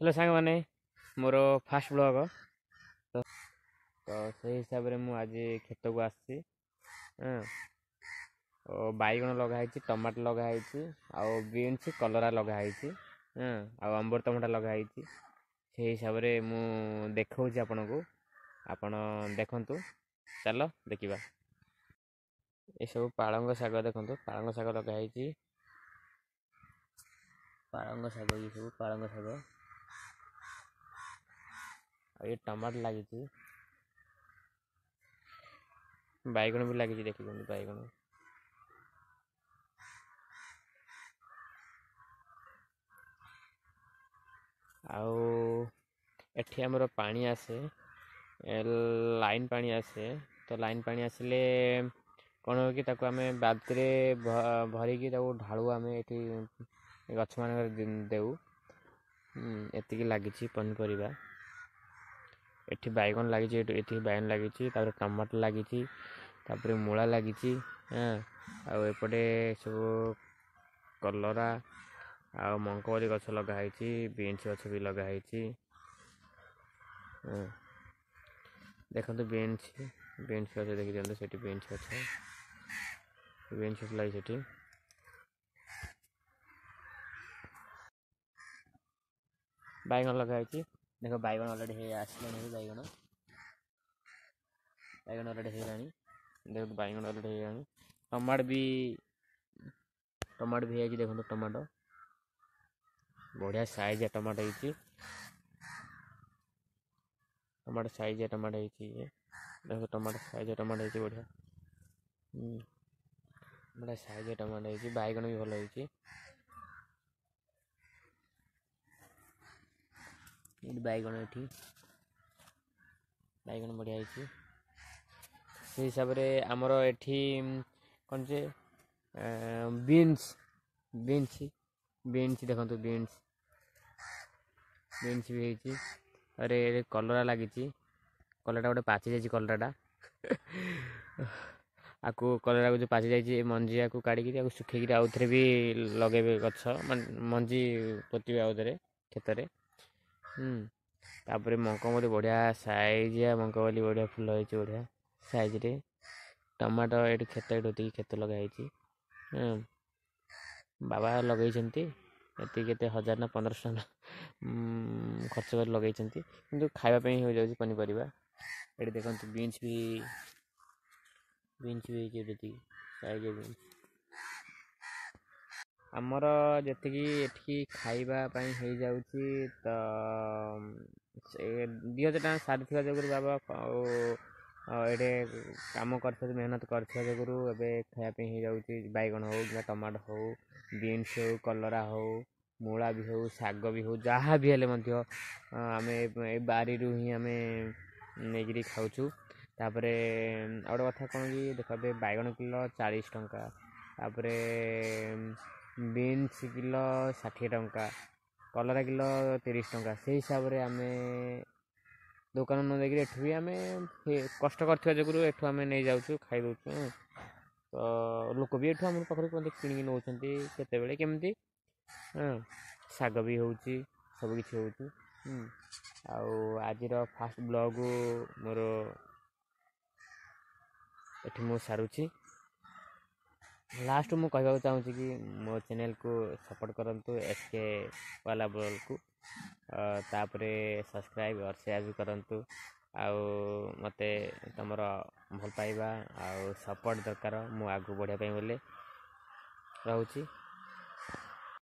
Hello ସାଙ୍ଗମାନେ, ମୋର first blog ତ ସେଇ ହିସାବରେ ମୁଁ ଆଜି କ୍ଷେତକୁ ଆସିଛି। ଓ ବାଇଗଣ ଲଗା ହେଇଛି, ଟମାଟୋ ଲଗା ହେଇଛି, ଆଉ ବିନ୍ସ କଲରା ଲଗା ହେଇଛି, ଆଉ ଅମୃତଭଣ୍ଡା ଲଗା ହେଇଛି। ସେଇ ହିସାବରେ ମୁଁ ଦେଖାଉଛି ଆପଣଙ୍କୁ, ଆପଣ ଦେଖନ୍ତୁ। ଚାଲ ଦେଖିବା। ଏସବୁ ପାଳଙ୍ଗ ଶାଗ ଦେଖନ୍ତୁ, ପାଳଙ୍ଗ ଶାଗ ଲଗା ହେଇଛି। ପାଳଙ୍ଗ ଶାଗ, ଇଏ ସବୁ ପାଳଙ୍ଗ ଶାଗ। ଆଉ ଇଏ ଟମାଟୋ ଲାଗିଛି, ବାଇଗଣ ବି ଲାଗିଛି, ଦେଖିଛନ୍ତି ବାଇଗଣ। ଆଉ ଏଠି ଆମର ପାଣି ଆସେ, ଲାଇନ୍ ପାଣି ଆସେ। ତ ଲାଇନ୍ ପାଣି ଆସିଲେ କ'ଣ ହୁଏ କି ତାକୁ ଆମେ ବାଲ୍ଟିରେ ଭରିକି ତାକୁ ଢାଳୁ, ଆମେ ଏଠି ଗଛମାନଙ୍କରେ ଦେଉ। ଏତିକି ଲାଗିଛି ପନିପରିବା। ଏଠି ବାଇଗଣ ଲାଗିଛି, ଏଠି ବାଇଗଣ ଲାଗିଛି, ତାପରେ ଟମାଟୋ ଲାଗିଛି, ତାପରେ ମୂଳା ଲାଗିଛି। ଆଉ ଏପଟେ ସବୁ କଲରା ଆଉ ମଙ୍କବଲି ଗଛ ଲଗା ହେଇଛି, ବିନ୍ସ ଗଛ ବି ଲଗା ହେଇଛି। ଦେଖନ୍ତୁ ବିନ୍ସ, ବିନ୍ସ ଗଛ ଦେଖି ଦିଅନ୍ତୁ ସେଠି, ବିନ୍ସ ଗଛ, ବିନ୍ସ ଗଛ ଲାଗିଛି ସେଠି। ବାଇଗଣ ଲଗା ହେଇଛି, ଦେଖ ବାଇଗଣ ଅଲରେଡ଼ି ହେଇ ଆସିଲାଣି। ବାଇଗଣ, ବାଇଗଣ ଅଲରେଡ଼ି ହେଇଗଲାଣି, ଦେଖନ୍ତୁ ବାଇଗଣ ଅଲରେଡ଼ି ହେଇଗଲାଣି। ଟମାଟୋ ବି, ଟମାଟୋ ବି ହେଇଯାଇଛି, ଦେଖନ୍ତୁ ଟମାଟୋ ବଢ଼ିଆ ସାଇଜ୍ ଟମାଟୋ ହେଇଛି। ଟମାଟୋ ସାଇଜ୍ ଟମାଟୋ ହେଇଛି, ଦେଖନ୍ତୁ ଟମାଟୋ ସାଇଜ୍ ଟମାଟୋ ହେଇଛି ବଢ଼ିଆ, ବଢ଼ିଆ ସାଇଜ୍ ଟମାଟୋ ହେଇଛି। ବାଇଗଣ ବି ଭଲ ହେଇଛି। ଏଠି ବାଇଗଣ, ଏଠି ବାଇଗଣ ବଢ଼ିଆ ହେଇଛି। ସେଇ ହିସାବରେ ଆମର ଏଠି କ'ଣ ଯେ ବିନ୍ସ, ବିନ୍ସ, ବିନ୍ସ ଦେଖନ୍ତୁ, ବିନ୍ସ, ବିନ୍ସ ବି ହେଇଛି। ତାପରେ କଲରା ଲାଗିଛି, କଲରାଟା ଗୋଟେ ପାଚି ଯାଇଛି କଲରାଟା। ଆକୁ କଲରାକୁ ଯେଉଁ ପାଚି ଯାଇଛି ମଞ୍ଜି, ଆକୁ କାଢ଼ିକିରି ଆକୁ ଶୁଖେଇକିରି ଆଉ ଥରେ ବି ଲଗେଇବେ ଗଛ, ମାନେ ମଞ୍ଜି ପୋତିବେ ଆଉ ଥରେ କ୍ଷେତରେ। ତାପରେ ମଙ୍କମଲି ବଢ଼ିଆ ସାଇଜିଆ ମଙ୍କମଲି, ବଢ଼ିଆ ଫୁଲ ହେଇଛି, ବଢ଼ିଆ ସାଇଜ୍ରେ। ଟମାଟୋ ଏଠି କ୍ଷେତ, ଏଠି ଏତିକି କ୍ଷେତ ଲଗା ହେଇଛି, ବାବା ଲଗେଇଛନ୍ତି। ଏତିକି କେତେ ହଜାର ନା 1500 ଟଙ୍କା ଖର୍ଚ୍ଚ କରି ଲଗେଇଛନ୍ତି, କିନ୍ତୁ ଖାଇବା ପାଇଁ ହୋଇଯାଉଛି ପନିପରିବା। ଏଠି ଦେଖନ୍ତୁ ବିନ୍ସ ବି, ବିନ୍ସ ବି ହେଇଛି ଏଠି, ଏତିକି ସାଇଜ୍ ବିନ୍ସ। ଆମର ଯେତିକି ଏଠି ଖାଇବା ପାଇଁ ହେଇଯାଉଛି। ତ ସେ 2000 ଟଙ୍କା ସାରିଥିବା ଯୋଗୁରୁ ବାବା ଆଉ ଏଠି କାମ କରିଥିବା, ମେହନତ କରିଥିବା ଯୋଗୁରୁ ଏବେ ଖାଇବା ପାଇଁ ହେଇଯାଉଛି। ବାଇଗଣ ହଉ କିମ୍ବା ଟମାଟୋ ହଉ, ବିନ୍ସ ହଉ, କଲରା ହଉ, ମୂଳା ବି ହଉ, ଶାଗ ବି ହଉ, ଯାହା ବି ହେଲେ ମଧ୍ୟ ଆମେ ଏ ବାରିରୁ ହିଁ ଆମେ ନେଇକିରି ଖାଉଛୁ। ତାପରେ ଆଉ ଗୋଟେ କଥା କ'ଣ କି ଦେଖ, ଏବେ ବାଇଗଣ କିଲୋ 40 ଟଙ୍କା, ତାପରେ ବିନ୍ସ କିଲୋ 60 ଟଙ୍କା, କଲରା କିଲୋ 30 ଟଙ୍କା। ସେଇ ହିସାବରେ ଆମେ ଦୋକାନ ନ ଦେଇକିରି ଏଠୁ ବି ଆମେ କଷ୍ଟ କରିଥିବା ଯୋଗୁରୁ ଏଠୁ ଆମେ ନେଇଯାଉଛୁ, ଖାଇଦେଉଛୁ। ତ ଲୋକ ବି ଏଠୁ ଆମ ପାଖରୁ କୁହନ୍ତି, କିଣିକି ନେଉଛନ୍ତି କେତେବେଳେ କେମିତି। ଶାଗ ବି ହେଉଛି, ସବୁ କିଛି ହେଉଛି। ଆଉ ଆଜିର ଫାଷ୍ଟ ବ୍ଲଗ୍ ମୋର ଏଠି ମୁଁ ସାରୁଛି। ଲାଷ୍ଟ ମୁଁ କହିବାକୁ ଚାହୁଁଛି କି ମୋ ଚ୍ୟାନେଲ୍କୁ ସପୋର୍ଟ କରନ୍ତୁ, ଏସ୍ କେ ୱାଲା ବ୍ଲଗ୍କୁ, ତାପରେ ସବସ୍କ୍ରାଇବ୍ ଅର୍ ସେୟାର ବି କରନ୍ତୁ। ଆଉ ମୋତେ ତୁମର ଭଲ ପାଇବା ଆଉ ସପୋର୍ଟ ଦରକାର ମୁଁ ଆଗକୁ ବଢ଼ିବା ପାଇଁ ବୋଲେ ରହୁଛି।